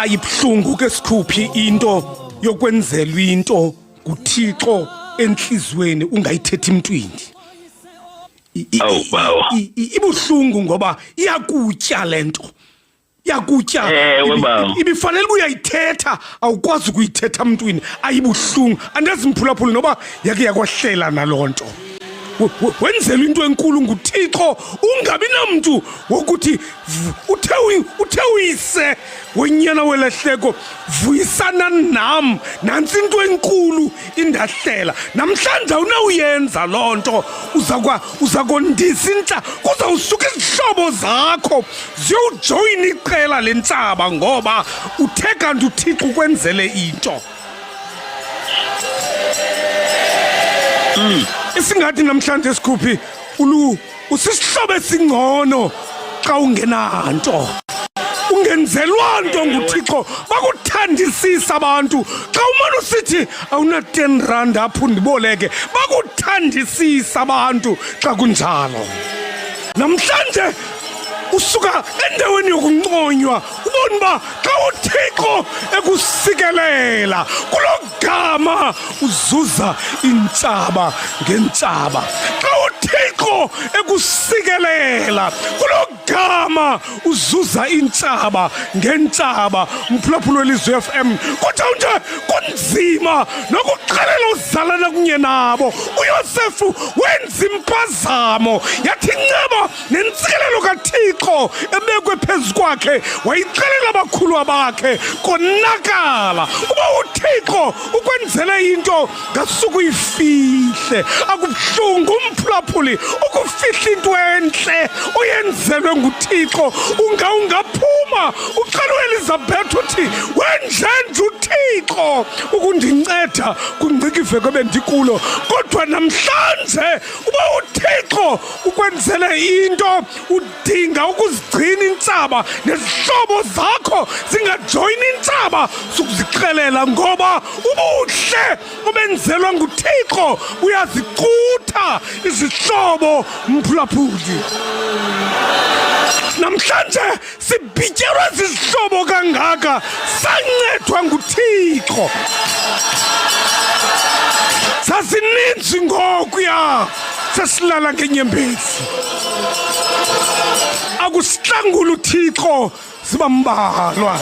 Ayibuhlungu ke sikhuphi into yokwenzelwa into nguThixo entliziyweni ungayithethi mntwini. Awu bawo. Ibuhlungu ngoba iyakutya lento. Iyakutya. Ewe bawo. Ibifanele uba uyayithetha, awukwazi ukuyithetha mntwini. Ayibuhlungu. Andazi mphulaphuli noba yake yakwahlela naloo nto. Wenzelwa into enkulu nguThixo ungabi namntu wokuthi uthe uyise wonyana welahleko vuyisana nam, nantsi into enkulu indahlela namhlanje. Awunawuyenza loo nto, uza kondisa intla, kuzawusuka izihlobo zakho ziyowujoyina iqela lentsaba ngoba uthe kanti uThixo ukwenzele into. Isingathi namhlanje sikhuphi ulu usisihlobo esingcono xa ungenanto, ungenzelwa nto nguThixo. Bakuthandisisa abantu xa umane usithi awuna 10 rand apho undiboleke, bakuthandisisa abantu xa kunjalo. Namhlanje usuka endaweni yokunconywa, ubona uba xa uThixo ekusikelela kulo gama uzuza intshaba ngentshaba. Xa uThixo ekusikelela kulo gama uzuza intshaba ngentshaba. Mphulaphula welizwi FM, kodwa nje kunzima nokuxelela uzalana kunye nabo. UYosefu wenza impazamo, yathi inceba nentsikelelo kaThixo ebekwe phezu kwakhe wayixelela abakhulwa bakhe, konakala. Uba uThixo ukwenzele into ngasuke uyifihle. Akubuhlungu umphulaphuli ukufihla into entle oyenzelwe nguThixo. Ungaphuma uxela uElizabeth uthi wenjenje uThixo ukundinceda kungcikiveko ebendikulo, kodwa namhlanje uba uThixo ukwenzele into udinga ukuzigcina intsaba nezihlobo zakho zingajoyini intsaba sukuzixelela, ngoba ubuhle obenzelwa nguThixo uyazicutha izihlobo. Mphulaphuli, namhlanje sibhityelwe zizihlobo kangaka, sancedwa nguThixo. Sasininzi ngokuya sesilala ngenyembezi, akusihlangula uThixo, siba mbalwa.